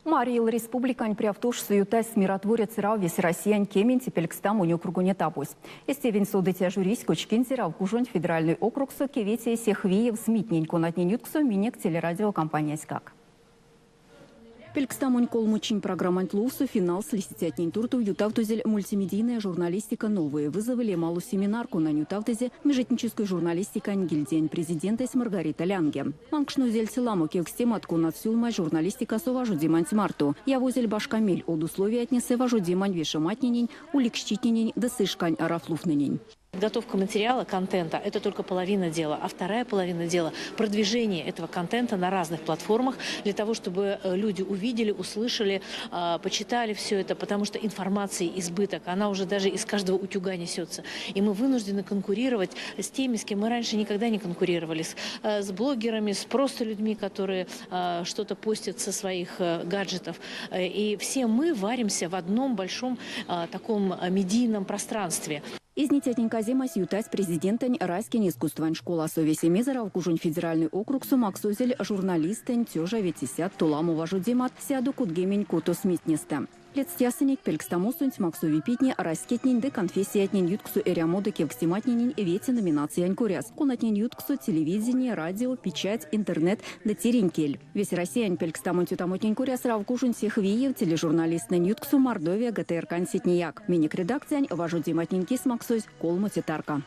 Марий Эл Республикань прявтошсо ютась Миротворец Рав весероссиянь кеменце пелькстамонь округонь этапось. Эсь тевень содыця жюрись кочкинзе Равкужонть федеральной округсо кеветее сех виев СМИ-тнень, конатнень ютксо минек телерадиокомпанияськак. Пелькстамонь колмо чинь программанть лувсо финалс лисицятнень туртов ютавтозель мультимедийная журналистика «Новые вызовы» лемало семинар, конань ютавтызе межэтнической журналистикань гильдиянь президентэсь Маргарита Лянге. Ванкшнозельть ламо кевкстемат, конат сюлмазь журналистикасо важодеманть марто. Явозель башка мель од условиятнесэ важодемань вешематненень, уликсчитненень ды сы шкань аравтлувтненень. Подготовка материала, контента – это только половина дела, а вторая половина дела – продвижение этого контента на разных платформах для того, чтобы люди увидели, услышали, почитали все это, потому что информации избыток, она уже даже из каждого утюга несется. И мы вынуждены конкурировать с теми, с кем мы раньше никогда не конкурировали, с блогерами, с просто людьми, которые что-то постят со своих гаджетов. И все мы варимся в одном большом таком медийном пространстве. Изницятнень каземась ютась президентэнь раськень искусствань школасо. Весемезэ Равкужонь федеральной округсо максозель журналистэнь тёжа ветесядто ламо важодемат 136 СМИ-тнестэ. Ледстясынек, пелькстамосонть максови питне раськетнень ды конфессиятнень ютксо эрямодо кевкстематненень вете номинациянь коряс, конатнень ютксо телевидения, радио, печать, интернет ды тиринь кель. Весероссиянь пелькстамонть ютамотнень коряс Равкужонь сех виев тележурналисттнэнь ютксо Мордовия ГТРК-нь сетнеяк. Минек редакциянь важодематнень кис максозь колмоце тарка.